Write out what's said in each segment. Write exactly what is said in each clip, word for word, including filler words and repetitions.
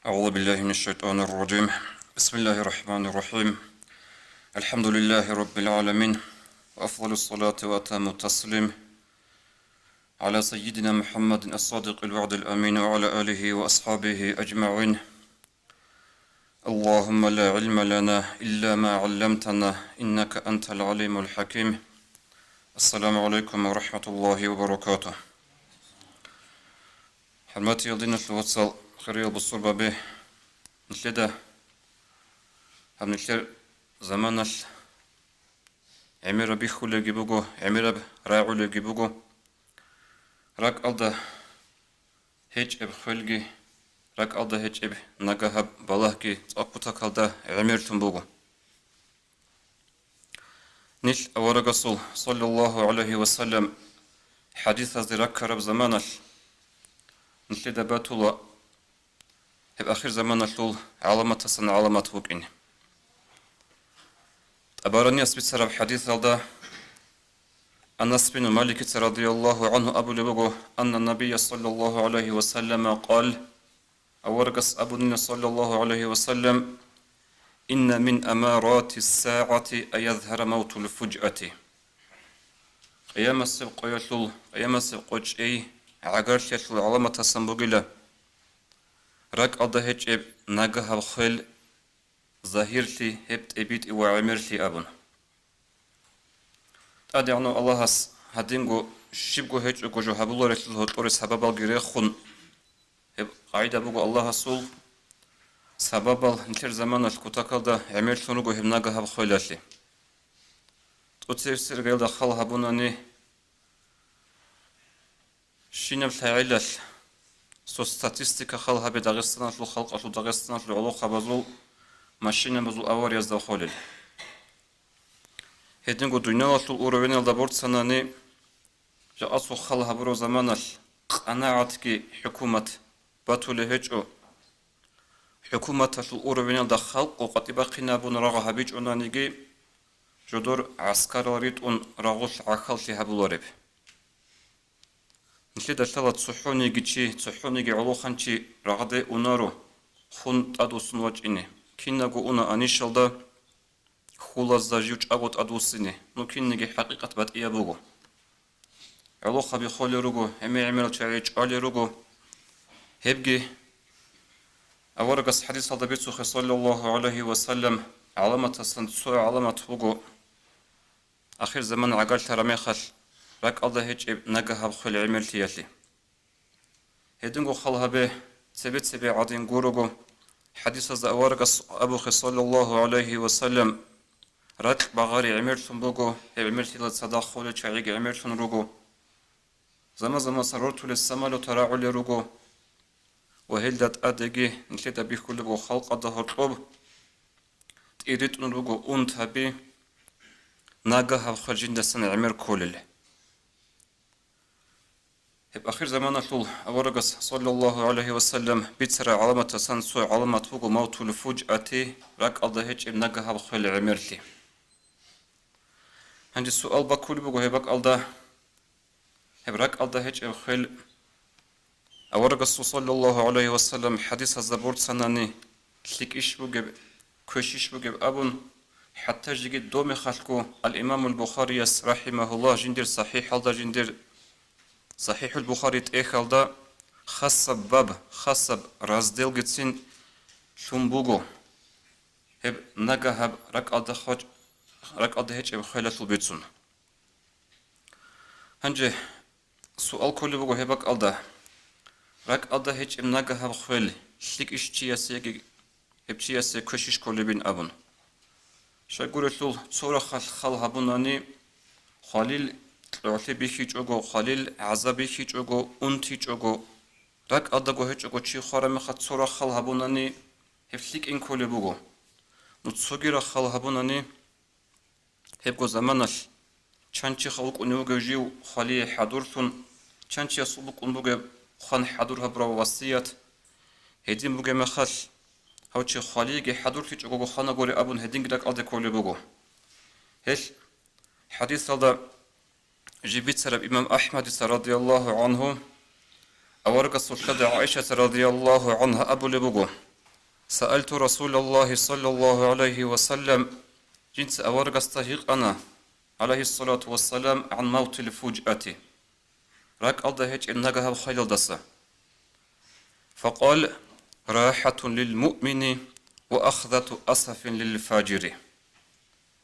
أعوذ بالله من الشيطان الرجيم. بسم الله الرحمن الرحيم. الحمد لله رب العالمين. وأفضل الصلاة وأتم التسليم على سيدنا محمد الصادق الوعد الأمين وعلى آله وأصحابه أجمعين. اللهم لا علم لنا إلا ما علمتنا إنك أنت العليم الحكيم. السلام عليكم ورحمة الله وبركاته. ХӀурматиял диналъул вацал, хириял бусурбаби, нилъеда гьаб нилъер заманалъ гӀемераб бихьулебги буго, гӀемераб рагӀулебги буго. РакӀалда гьечӀеб хвелги, ракӀалда гьечӀеб нагагьаб балагьги цӀакъ кутакалда гӀемерлъун буго. Нилъ аварагасул, саллаллагьу гӀалайгьи ва саллам, хӀадисазде раккараб заманалъ нилъеда батула гьеб ахир заманалъул гӀаламатасан гӀаламат букӀине. ТӀабаранияс бицараб хӀадисалда Анас бин Маликица радияллагьу гӀангьу абулеб буго, анна набия саллаллагьу гӀалайгьи ва саллама къал, аварагас абунила саллаллагьу гӀалайгьи ва саллам, «Инна мин амарати ссагӀати ан язгьара мавтул фужъати». Къиямасеб къоялъул, къиямасеб къо чӀей гӀагарлъиялъул гӀаламатасан бугила ракӀалда гьечӀеб нагагьаб хвел, загьирлъи, гьеб тӀибитӀи ва гӀемерлъи абун. ТӀадегӀанав Аллагьас гьадинго щибго гьечӀого жо гьабуларелъул гьоркьоре сабабалги рехун, гьеб къагӀида буго Аллагьасул, сабабал нилъер заманалъ кутакалда гӀемерлъун руго гьеб нагагьаб хвелалъе. ТӀоцебесеб иргаялда хал гьабунани, щинаб лъагӀелалъ, цо статистика хал гьабе Дагъистаналъул халкъалъул, Дагъистаналъул гӀолохъабазул машинабазул авариязда холел. Гьединго дуниялалъул уровеналда борцанани, жакъа цо хал гьабураб заманалъ къанагӀатги хӀукумат батулеб гьечӀо. ХӀукуматалъул уровеналда халкъ къватӀибахъинабун рагъ гьабичӀонаниги, жодор гӀаскарал ритӀун рагъулъ гӀахьаллъи гьабулареб. Нилъеда лъала цохӀониги чи, цохӀониги гӀолохъанчи рагъде унаро, хун тӀадвуссун вачӀине. Кинаго уна анищалда, хьулазда жив чӀаго тӀадвуссине. Ну, кинниги хӀакъикъат батӀияб буго. ГӀолохъаби холел руго, гӀемер-гӀемерал чагӀи чӀвалел руго. Гьебги аварагас хӀадисалда бицухъе, саллаллагьу гӀалайгьи ва саллам, гӀаламатасан цо гӀаламат буго. Ахир заман гӀагарлъараб мехалъ, ракӀалда гьечӀеб нагагьаб хвел гӀемерлъиялъе. Гьединго хал гьабе, цебе-цебе гӀадин гурого, хӀадисазда аварагас абухъе, саллаллагьу гӀалайгьи ва саллам, ракь багъари гӀемерлъун буго, гьеб гӀемерлъила цадахъ холел чагӀиги гӀемерлъун руго. Заман-замаса рортулес самолёта рагӀулел руго. Ва гьелда тӀадеги нилъеда бихьулеб буго халкъалда гьоркьоб тӀиритӀун руго унтаби, нагагьаб хвел жиндасан гӀемер кколел. Гьеб ахир заманалъул аварагас, саллаллагьу гӀалайгьи ва саллам, бицараб гӀаламатасан цо гӀаламат буго мавтул фужъати, ракӀалда гьечӀеб нагагьаб хвел гӀемерлъи. Гьанже суал баккулеб буго гьеб бакӀалда, гьеб ракӀалда гьечӀеб хвел аварагасул, саллаллагьу гӀалайгьи ва саллам, хӀадисазда борцанани, лъикӀищ бугеб, квешищ бугеб абун, хӀатта жеги доб мехалъго ал-Имамул Бухарияс, рахӀимагьуллагь, жиндир сахӀихӀалда, жиндир СахӀихӀул Бухари тӀехьалда хасаб баб, хасаб разделгицин лъун буго гьеб нагагьаб ракӀалда хвач-, ракӀалда гьечӀеб хвелалъул бицун. Гьанже суал кколеб буго гьеб бакӀалда: ракӀалда гьечӀеб нагагьаб хвел лъикӀищ чиясе яги гьеб чиясе квешищ кколебин абун. Щайгурелъул цо рахъалъ хал гьабунани, хвалил кьогӀлъи бихьичӀого, хвалил гӀазаб бихьичӀого, унтичӀого, ракӀалдаго гьечӀого чи хвараб мехалъ цо рахъал гьабунани, гьеб лъикӀин кколеб буго. Ну цоги рахъал гьабунани, гьебго заманалъ чан чиха вукӀунев вугев жив хвалие хӀадурлъун, чан чиясул букӀун бугеб хъван хӀадур гьабураб васият гьедин бугеб мехалъ, гьав чи хвалиеги хӀадурлъичӀого хванагури абун гьединги ракӀалде кколеб буго. Гьелъ хӀадисалда жиб бицараб имам АхӀмадица радияллагьу гӀангьу, аварагасул лъади ГӀайшаца радияллагьу гӀангьа абулеб буго: سألت رسول الله صلى الله عليه وسلم, жинца аварагасда гьикъана, عليه الصلاة والسلام, عن موت الفجأة, ракӀалда гьечӀеб нагагьаб хвелалдаса. فقال: راحة للمؤمن وأخذة أسف للفاجر.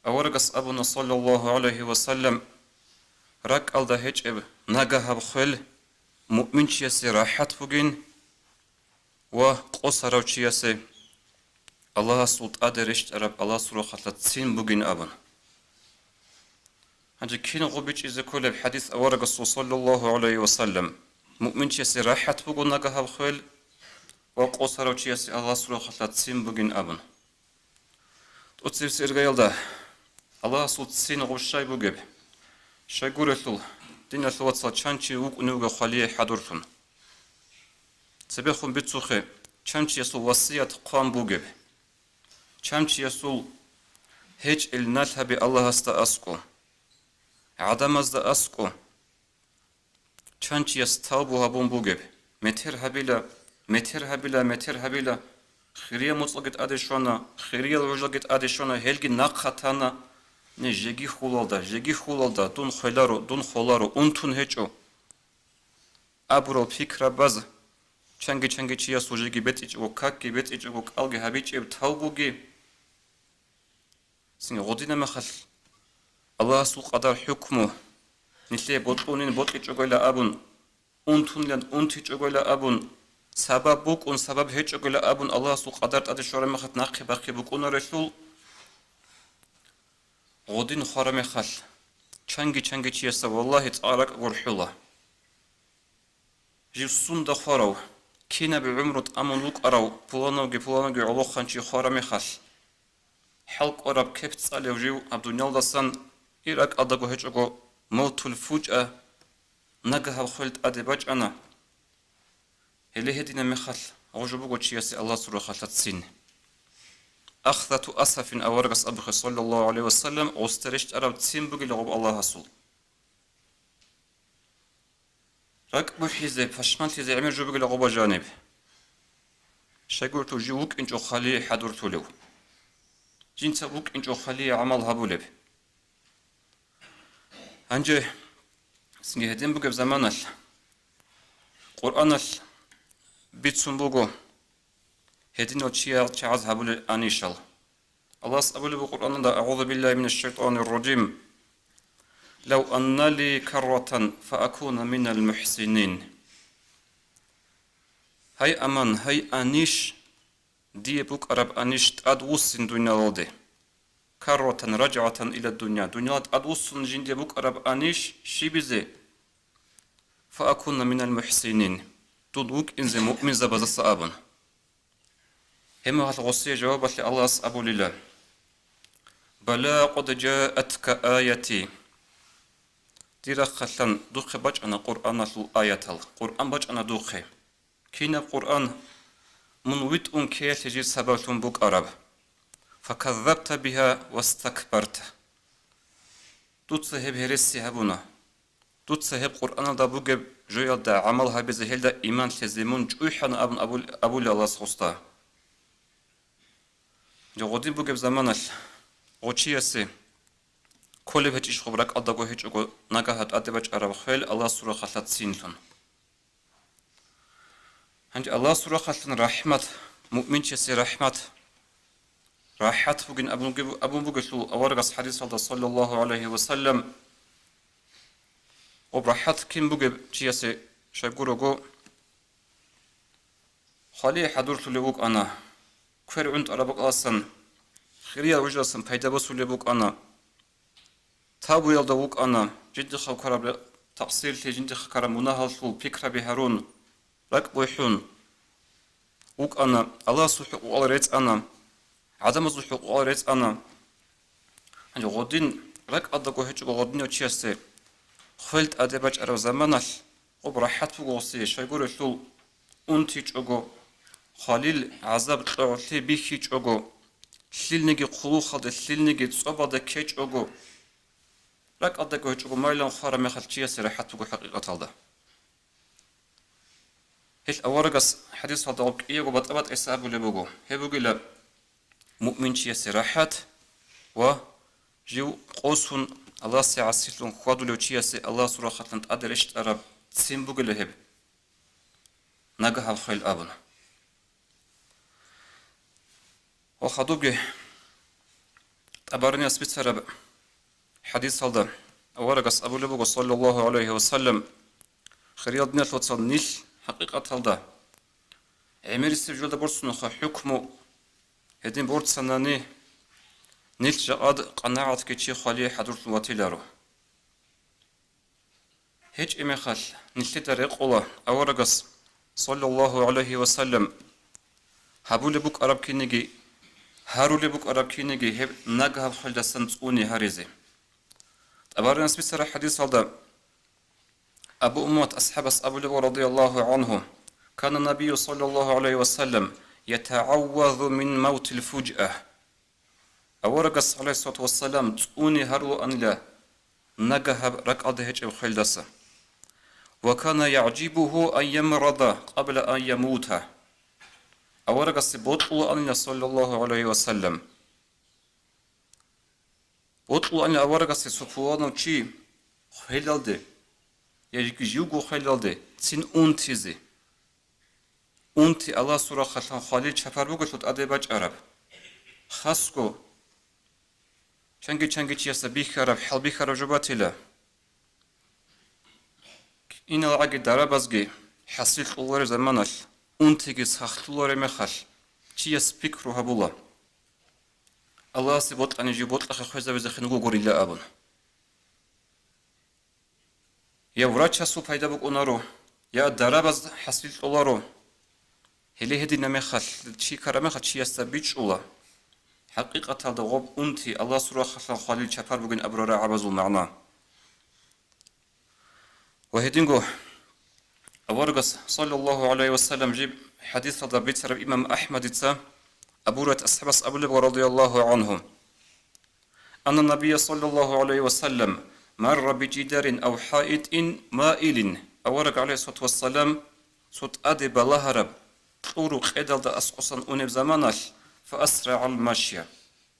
Аварагас абуна, саллаллагьу гӀалайгьи ва саллам, ракӀалда гьечӀеб нагагьаб хвел муъминчиясе рахӀат бугин ва къосарав чиясе Аллагьасул тӀаде рещтӀараб Аллагьасул рахъалъа ццин бугин абун. Гьанже кин гъубичӀизе кколеб хӀадис аварагасул, саллаллагьу гӀалайгьи ва саллам, муъминчиясе рахӀат буго нагагьаб хвел ва къосарав чиясе Аллагьасул рахъалъа ццин бугин абун. ТӀоцебесеб иргаялда Аллагьасул ццин гъуб щай бугеб? Щайгурелъул, диналъул вацал, чан чи вукӀунев вугев хвалие хӀадурлъун. Цебехун бицухъе, чан чиясул васият хъван бугеб? Чан чиясул гьечӀел налъаби Аллагьасда аскӀо, гӀадамазда аскӀо, чан чияс тавбу гьабун бугеб, метер гьабила, метер гьабила, метер гьабила, хириял моцӀалги тӀаде щвана, хириял гӀужалги тӀаде щвана, гьелги нахъа тана, не, жеги хьулалда, жеги хьулалда, дун хвеларо, дун холаро, унтун гьечӀо абурал пикрабаз, чанги-чанги чиясул жеги бецӀичӀого, какги бецӀичӀого, кӀалги гьабичӀеб тавбуги, Цинги гъодина мехалъ, Аллагьасул къадар-хӀукму, нилъее бокьунин бокьичӀогойла абун, унтунилан унтичӀогойла абун, сабаб букӀун, сабаб гьечӀогойла абун, Аллагьасул къадар тӀаде щвараб мехалъ нахъе-бахъе букӀунарелъул, гъодин хвараб мехалъ, чанги-чанги чиясда, валлагьи, цӀакъ ракӀ гурхӀула. Жив сунда хварав, кинаб гӀумру тӀамун вукӀарав пуланавги-пуланавги гӀолохъанчи хвараб мехалъ, хӀалкӀвараб кеп цӀалев жив гьаб дуниялдасан, и ракӀалдаго гьечӀого, мавтул фужа, нагагьаб хвел тӀаде бачӀана. Гьеле гьединаб мехалъ гъужу буго чиясе Аллагьасул рахъалъа ццин. Ахзату асафин аварагас абухъе, саллаллагьу гӀалайгьи ва саллам, гъосда рещтӀараб ццин бугила гъоб Аллагьасул. РакӀ бухӀизе, пашманлъизе гӀемер жо бугила гъоба жаниб. Щайгурелъул жив вукӀинчӀо хвалие хӀадурлъулев, жинца вукӀинчӀо хвалие гӀамал гьабулеб. Гьанже цинги гьедин бугеб заманалъ Къуръаналъ бицун буго гьединал чиял чагӀаз гьабулел анищал. Аллагьас абулеб буго Къуръаналда: أعوذ بالله من الشيطان الرجيم. لو أن لي كرة فأكون من المحسنين. Гьай аман, гьай анищ, дие букӀараб анищ тӀадвуссин дуниялалде. Карратан раджгӀатан иля дунья. Дуниялалде тӀадвуссун жиндие букӀараб анищ щибизе? Фаакуна минал мухӀсинин. Дун вукӀинзе муъминзабаздаса абун. Гьеб мехалъ гъосие жавабалъе Аллагьас абулила: Бала къад жаатка аяти. Дир рахъалъан духъе бачӀана Къуръаналъул аятал. Къуръан бачӀана духъе. Кинаб Къуръан? Мун витӀун ккеялъе жир сабаблъун букӀараб. Факаззабта биха вастакбарта. Дуца гьеб гьереси гьабуна. Дуца гьеб Къуръаналда бугеб жоялда гӀамал гьабизе, гьелда иман лъезе мун чӀухӀана абун абул-, абула Аллагьас гъосда. Гъодин бугеб заманалъ гъочиясе кколеб гьечӀищ хъуб ракӀалдаго гьечӀого нагагь тӀаде бачӀараб хвел Аллагьасул рахъалъа ццинлъун. Гьанже Аллагьасул рахъалъан рахӀмат, муъминчиясе рахӀмат, рахӀат бугин абун бугеб-, абун бугелъул аварагас хӀадисалда, саллаллагьу гӀалайгьи ва саллам, гъоб рахӀат кин бугеб чиясе щайгурого, хвалие хӀадурлъулев вукӀана, квер гӀунтӀараб бакӀалдасан, хириял гӀужалдасан пайда босулеб букӀана, тавбуялда вукӀана, жиндихъа ккараб такъсирлъи, жиндихъа ккараб мунагьалъул пикраби гьарун, ракӀ бухӀун вукӀана, Аллагьасул хӀукъуял рецӀана, гӀадамазул хӀукъуял рецӀана. Гьанже гъодин ракӀалдаго гьечӀого гъодинав чиясе хвел тӀаде бачӀараб заманалъ, гъоб рахӀат буго гъосие, щайгурелъул унтичӀого, хвалил гӀазаб кьогӀлъи бихьичӀого, лъилниги хъулухъалде, лъилниги цӀобалде ккечӀого, ракӀалдаго гьечӀого майилан хвараб мехалъ чиясе рахӀат буго хӀакъикъаталда. Гьел аварагас хӀадисалда гъоб кӀиябго батӀа-батӀайса абулеб буго. Гьеб бугила муъминчиясе рахӀат ва жив къосун, Аллагьасе гӀасилъун хьвадулев чиясе Аллагьасул рахъалъан тӀаде рещтӀараб ццин бугила гьеб, нагагьаб хвел абун. Ва хадубги ТӀабараниялъ бицараб хӀадисалда аварагас абулеб буго, саллаллагьу гӀалайгьи ва саллам, хириял диналъул вацал, нилъ хӀакъикъаталда гӀемерисеб жоялда борцунеха хӀукму, гьедин борцанани, нилъ жакъад къанагӀатги чи хвалие хӀадурлъун ватиларо. ГьечӀеб мехалъ, нилъеда рекъола аварагас, саллаллагьу гӀалайгьи ва саллам, гьабулеб букӀараб кинниги, гьарулеб букӀараб кинниги гьеб нагагьаб хвелдасан цӀуне гьаризе. ТӀабараниялъ бицараб хӀадисалда Абу Умамат асхӀабас абулеб, радияллагьу гӀангьу: «Кана набию, саллаллагьу гӀалайгьи ва саллам, ятагӀаввазу мин мавтил фужа». Аварагас, гӀалайгьиссалату вассалам, цӀуне гьарулаанила нагагьаб ракӀалда гьечӀеб хвелдаса. «Ва кана ягӀжибугьу ан ямрада къабла ан ямута». Аварагасе бокьулаанила, саллаллагьу гӀалайгьи ва саллам, бокьулаанила аварагасе цо пуланав чи хвелалде, яги живго хвелалде цин унтизе. Унти Аллагьасул рахъалъан хвалил чапар бугелъул тӀаде бачӀараб. Хасго чанги-чанги чиясда бихьараб, хӀалбихьараб жо батила. КиналгӀаги дарабазги хӀасил кьолареб заманалъ, унтиги сахлъулареб мехалъ, чияс пикру гьабула: «Аллагьасе бокьани жив бокьахъе хвезабизехъин вугогурила», – абун. Я врачасул пайда букӀунаро, я дарабаз хӀасил кьоларо. Гьеле гьедина мехалъ, чи ккараб мехалъ чиясда бичӀчӀула хӀакъикъаталда гъоб унти Аллагьасул рахъалъан хвалил чапар бугин абураб рагӀабазул магӀна. Ва гьединго аварагас, саллаллагьу гӀалайгьи ва саллам, жиб хӀадисалда бицараб имам АхӀмадица Абу Гьурайрат асхӀабас абулеб, радияллагьу гӀангьу: «Анна набия, саллаллагьу гӀалайгьи ва саллам, марра би жидарин ав хӀаитин маилин». Авараг, гӀалайгьиссалату вассалам, цо тӀаде балагьараб кьуру къедалда аскӀосан унеб заманалъ, фа асрагӀал машя.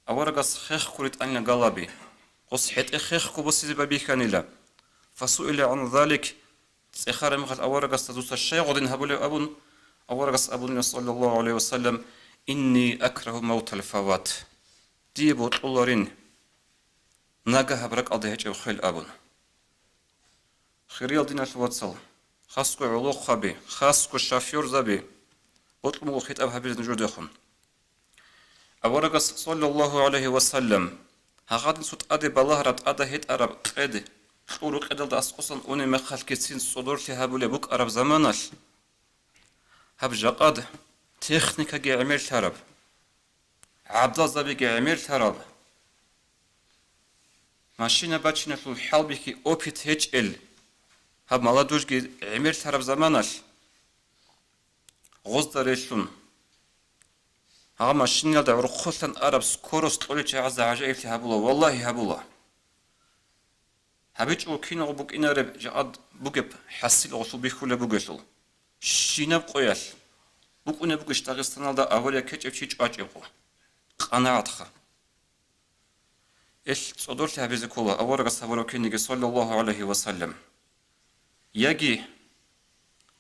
Аварагас хехго ритӀанила галаби. Гъос хӀетӀе хехго босизе байбихьанила. Фасуила гӀан залик, цӀехараб мехалъ аварагасда: «Дуца щай гъодин гьабулеб?» – абун, аварагас абунила, саллаллагьу гӀалайгьи ва саллам: «Инни акрагьу мавтал фават». Дие бокьуларин нагагьаб ракӀалда гьечӀеб хвел абун. Хириял диналъул вацал, хасго гӀолохъаби, хасго шофёрзаби, бокьун буго хитӀаб гьабизе нужедехун. Аварагас, саллаллагьу гӀалайгьи ва саллам, гьагъадин цо тӀаде балагьараб, тӀада гьетӀараб къед, кьуру къедалда аскӀосан унеб мехалъги цин цӀодорлъи гьабулеб букӀараб заманалъ, гьаб жакъад техникаги гӀемерлъараб, гӀабдалзабиги гӀемерлъараб, машина бачиналъул хӀалбихьи опыт гьечӀел гьаб молодёжьги гӀемерлъараб заманалъ, гъозда релълъун, гьаб машиналда гӀурхъулъан араб скорость кьолел чагӀазда гӀажаиблъи гьабула, валлагьи, гьабула. ГьабичӀого киналго букӀинареб жакъад бугеб хӀасил гъолъул бихьулеб бугелъул. Щинаб къоялъ букӀунеб бугищ Дагъистаналда авария ккечӀев чи чӀвачӀеб къо? КъанагӀатха. Ил цӀодорлъи гьабизе ккола аварагас гьабураб кинниги, саллаллагьу гӀалайгьи ва саллам. Яги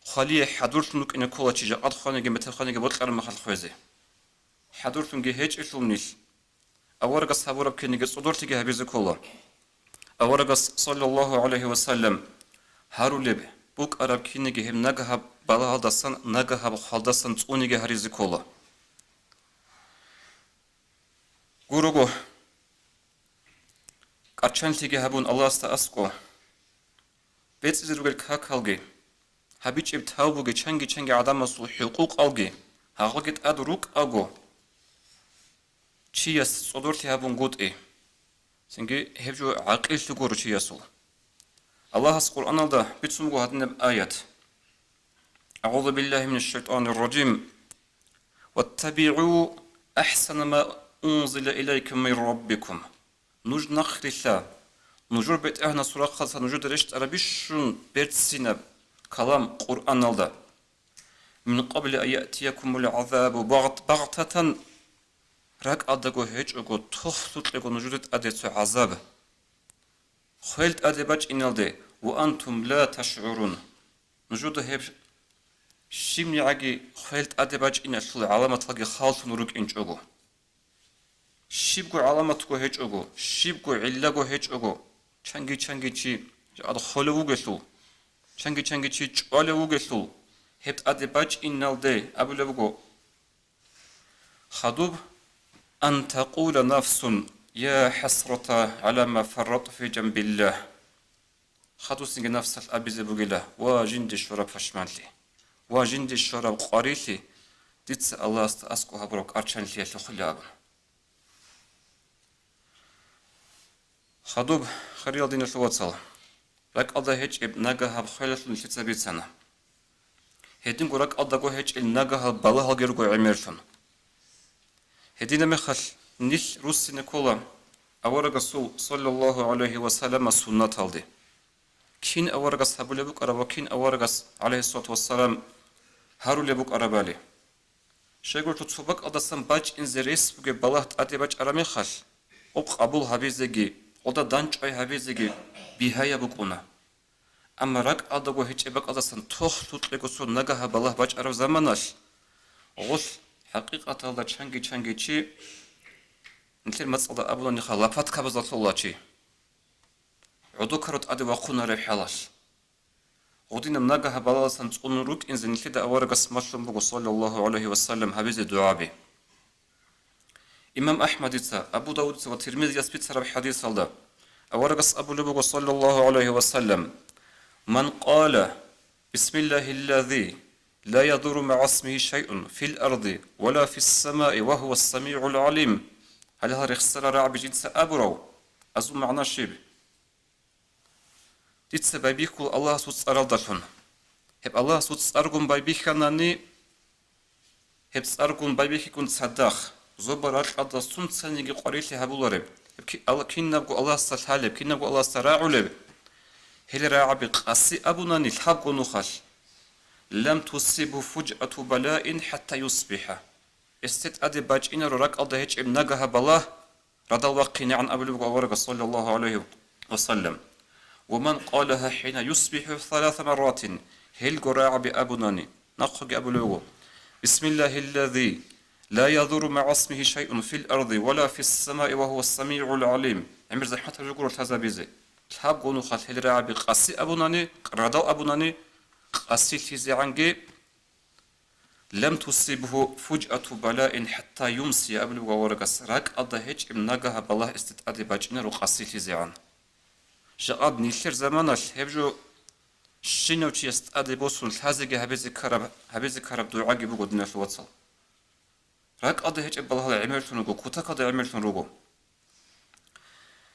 хвалие хӀадурлъун вукӀине ккола чи жакъад хваниги метер хваниги бокьараб мехалъ хвезе. ХӀадурлъунги гьечӀелъул нилъ. Аварагас гьабураб кинниги цӀодорлъиги гьабизе ккола. Аварагас, саллаллагьу гӀалайгьи ва саллам, гьарулеб букӀараб кинниги гьеб нагагьаб балагьалдасан, нагагьаб хвалдасан цӀуниги гьаризе ккола. Гурого, кӀарчанлъиги гьабун Аллагьасда аскӀо, бецӀизе ругел какалги, гьабичӀеб тавбуги, чанги-чанги гӀадамасул хӀукъукъалги, гьагъаги тӀад рукӀаго, чияс цӀодорлъи гьабунгутӀи, цинги гьеб жо гӀакъиллъи гуро чиясул. Аллагьас Къуръаналда бицун буго гьадинаб аят: «АгӀузу биллагьи минаш шайтӀанир ражим. ВаттабигӀу ахӀсана ма унзила илайкум мин раббикум». Нуж нахърилъа, нужер БетӀергьанасул рахъалъа нужеда рещтӀараб бищун берцинаб калам Къуръаналда. мин къабли ан яътиякумул гӀазабу багът-, багътатан, ракӀалдаго гьечӀого, тохлъукьего нужеда тӀаде цо гӀазаб. Хвел тӀаде бачӀиналде, ва антум ла ташгӀурун. Нужеда гьеб щибнигӀаги хвел тӀаде бачӀиналъул гӀаламаталги халлъун рукӀинчӀого. Щибго гӀаламатго гьечӀого, щибго гӀиллаго гьечӀого, чанги-чанги чи жакъа холев вугелъул, чанги-чанги чи чӀвалев вугелъул, гьеб тӀаде бачӀиналде абулеб буго, хадуб, ан такъула нафсун: «Я хӀасрата гӀала ма фарратӀту фи жанбиллагь». Хадусинги нафсалъ абизе бугила: «Ва жинде щвараб пашманлъи, ва жинде щвараб къварилъи, дица Аллагьасда аскӀоб гьабураб кӀарчанлъиялъухъила», – абун. Хадуб, хириял диналъул вацал, ракӀалда гьечӀеб нагагьаб хвелалъул нилъеца бицана. Гьединго ракӀалдаго гьечӀел нагагьал балагьалги руго гӀемерлъун. Гьединаб мехалъ нилъ руссине ккола аварагасул, саллаллагьу гӀалайгьи ва саллама, суннаталде. Кин аварагас гьабулеб букӀараб ва кин аварагас, гӀалайгьиссалату вассалам, гьарулеб букӀарабали. Щайгурелъул цо бакӀалдасан бачӀинзе рес бугеб балагь тӀаде бачӀараб мехалъ, гъоб къабул гьабизеги, гъода дандчӀвай гьабизеги бигьаяб букӀуна. Амма ракӀалдаго гьечӀеб бакӀалдасан тохлъукьего цо нагагьаб балагь бачӀараб заманалъ, гъолъ хӀакъикъаталда чанги-чанги чи, нилъер мацӀалда абуланиха, лопаткабазда лъола чи. ГӀодокаро тӀаде вахъунареб хӀалалъ. Гъудинаб нагагьаб балагьалдасан цӀунун рукӀинзе нилъеда аварагас малъун буго, саллаллагьу гӀалайгьи ва саллам, гьабизе дугӀаби. Имам АхӀмадица, Абу Давудица ва Тирмизияс бицараб хӀадисалда аварагас абулеб буго, саллаллагьу гӀалайгьи ва саллам: «Ман къала: Бисмиллагьиллази ла ядурру магӀа исмигьи шайъун фил арди ва ла фис самаи ва гьува самигӀул гӀалим». Гьале гьал рехсарал рагӀаби жинца абурав, азул магӀна щиб? Дица байбихьула Аллагьасул цӀаралдалъун. Гьеб Аллагьасул цӀаргун байбихьанани, гьеб цӀаргун байбихьигун цадахъ, зобал ракьалда сунцаниги къварилъи гьабулареб, гьеб ки-, Алла-, кинабго Аллагьасда лъалеб, кинабго Аллагьасда рагӀулеб, гьел рагӀаби къаси абунани лъабго нухалъ: «Лам тусибгьу фужъату балаин хӀатта юсбихӀа». Гьесде тӀаде бачӀинаро ракӀалда гьечӀеб нагагьаб балагь, радал вахъинегӀан абулеб буго аварагас, саллаллагьу гӀалайгьи ва саллам: «Ва ман къалагьа хӀина юсбихӀу саласа марратин», гьелго рагӀаби абунани, нахъеги абулеб буго: «Бисмиллагьиллази ла ядурру магӀа исмигьи шайъун фил арди ва ла фис самаи ва гьува самигӀул гӀалим». ГӀемер захӀматаб жо гуро лъазабизе. Лъабго нухалъ гьел рагӀаби къаси абунани, радал абунани, къасилъизегӀанги, «Лам тусибгьу фужъату балаин хӀатта юмсия», абулеб буго аварагас, ракӀалда гьечӀеб нагагьаб балагь гьесде тӀаде бачӀинаро къасилъизегӀан. Жакъад нилъер заманалъ гьеб жо щинав чияс тӀаде босун лъазеги гьабизе ккараб, гьабизе ккараб дугӀаги буго, диналъул вацал. РакӀалда гьечӀеб балагьал гӀемерлъун руго, кутакалда гӀемерлъун руго.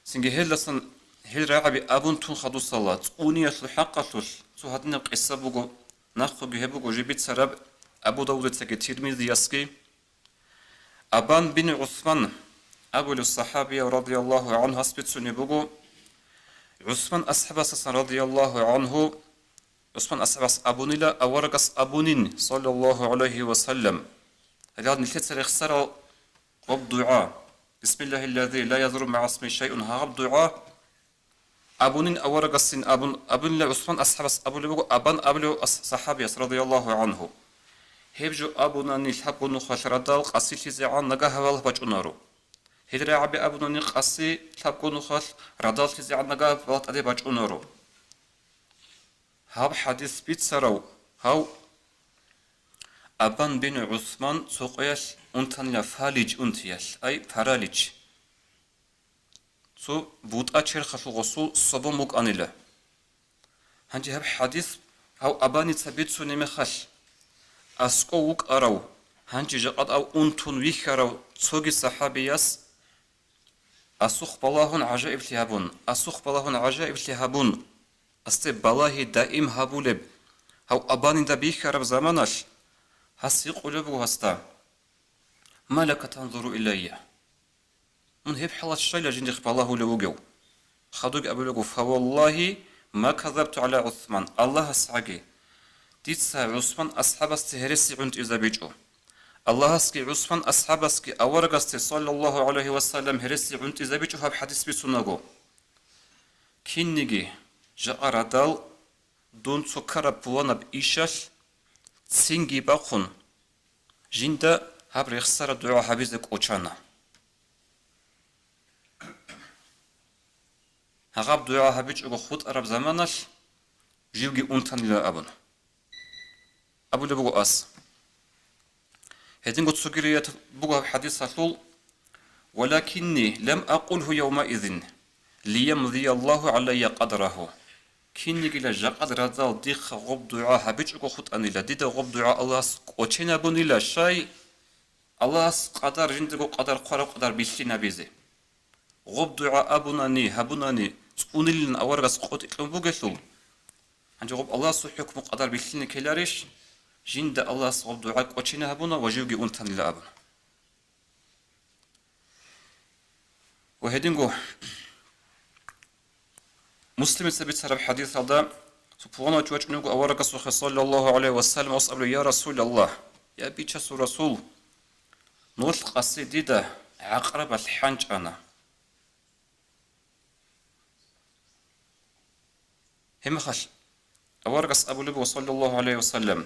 Цинги гьелдасан гьел рагӀаби абун тун хадусала, цӀуниялъул хӀакъалъулъ цо гьадинаб къиса буго, нахъеги гьеб буго жиб бицараб Абу Давудицаги Тирмизиясги. Абан бин ГӀусман абулев сахӀабияв, радияллагьу гӀанху, гьас бицунеб буго, ГӀусман асхӀабасдасан, радияллагьу гӀанху, ГӀусман асхӀабас абунила, аварагас абунин, саллаллагьу гӀалайгьи ва саллам. Гьале нилъеца рехсарал гъоб дугӀа, «Бисмиллагьиллази ла ядурру магӀа исмигьи шайъун», гьаб дугӀа абунин аварагасин абун, абунила ГӀусман асхӀабас абулеб буго, Абан абулев ас-, сахӀабияс, радияллагьу гӀанху. Гьеб жо абунани лъабго нухалъ радал къасилъизегӀан нагагь балагь бачӀунаро. Гьел рагӀаби абунани къаси лъабго нухалъ радаллъизегӀан нагагь балагь тӀаде бачӀунаро. Гьаб хӀадис бицарав гьав Абан бин ГӀусман цо къоялъ унтанила фалиж унтиялъ, ай, паралич. Цо бутӀа черхалъул гъосул собун букӀанила. Гьанже гьаб хӀадис гьав Абаница бицунеб мехалъ, аскӀов вукӀарав, гьанже жакъа тӀад унтун вихьарав цоги сахӀабияс асухъ балагьун гӀажаиблъи гьабун, асухъ балагьун гӀажаиблъи гьабун, асде балагьи даим гьабулеб гьав Абанида бихьараб заманалъ, гьас гьикъулеб буго гьасда: «Ма лака танзуру илайя?» Мун гьеб хӀалалъ щайла жиндихъ балагьулев вугев? Хадубги абулего: «Фаваллагьи ма казабту гӀала ГӀусман», Аллагьас гӀаги, Дица ГӀусман асхӀабасде гьереси гӀунтӀизабичӀо. Аллагьасги ГӀусман асхӀабасги аварагасде, саллаллагьу гӀалайгьи ва саллам, гьереси гӀунтӀизабичӀо гьаб хӀадис бицунаго. Кинниги жакъа радал дун цо ккараб пуланаб ишалъ цинги бахъун, жинда гьаб рехсараб дугӀа гьабизе кӀочана. Гьаб дугӀа гьабичӀого хутӀараб заманалъ живги унтанила абун. Абулеб буго ас. Гьединго цоги рият буго гьаб хӀадисалъул: «Валакинни лам акъулгьу явмаизин, лиямдияллагьу гӀалайя къадрагьу». Киннигила жакъад радал дихъа гъоб дугӀа гьабичӀого хутӀанила, дида гъоб дугӀа Аллагьас кӀоченабунила, щай Аллагьас къадар, жиндаго къадар, хъвараб къадар бихьинабизе. Гъоб дугӀа абунани, гьабунани, цӀунилин аварагас къотӀи кьун бугелъул, гьанже гъоб Аллагьасул хӀукму къадар бихьине ккеларищ? Жинда Аллагьас гъоб дугӀа кӀочине гьабуна ва живги унтанила абуна. Ва гьединго Муслимица бицараб хӀадисалда, цо пуланав чи вачӀун вуго аварагасухъе, саллаллагьу гӀалайгьи ва саллам, ас абула: «Я Расулаллагь, я Бичасул Расул, нолъ къаси дида гӀакърабалъ хӀанчӀана». Гьеб мехалъ аварагас абулеб буго, саллаллагьу гӀалайгьи ва саллам: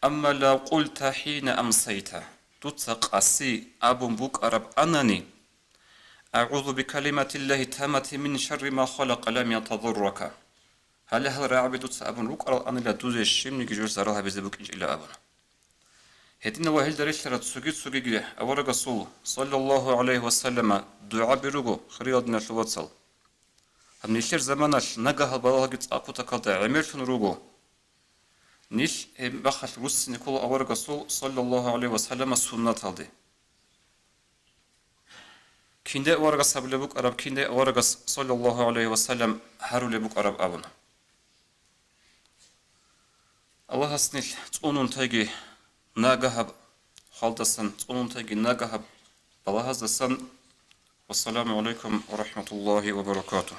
«Амма лав къулта хӀина амсайта», дуца къаси абун букӀараб анани: «АгӀузу бикалиматиллагьи таммати мин шарри ма халакъа лам ятадуррака». Гьале гьал рагӀаби дуца абун рукӀарал анила дузе щибниги жо зарал гьабизе букӀинчӀила абун. Гьединав ва гьелда релълъарал цоги-цогиги аварагасул, саллаллагьу гӀалайгьи ва саллама, дугӀаби руго, хириял диналъул вацал. Гьаб нилъер заманалъ нагагьал балагьалги цӀакъ кутакалда гӀемерлъун руго. Нилъ гьеб мехалъ руссине ккола аварагасул, саллаллагьу гӀалайгьи ва саллама, суннаталде. Киндай аварагас гьабулеб букӀараб, киндай аварагас, саллаллагьу гӀалайгьи ва саллам, гьарулеб букӀараб абун. Аллагьас нилъ цӀунун тайги нагагьаб халдасан, цӀунун тайги нагагьаб балагьаздасан. Вассаламу гӀалайкум ва рахӀматуллагьи ва баракатугь.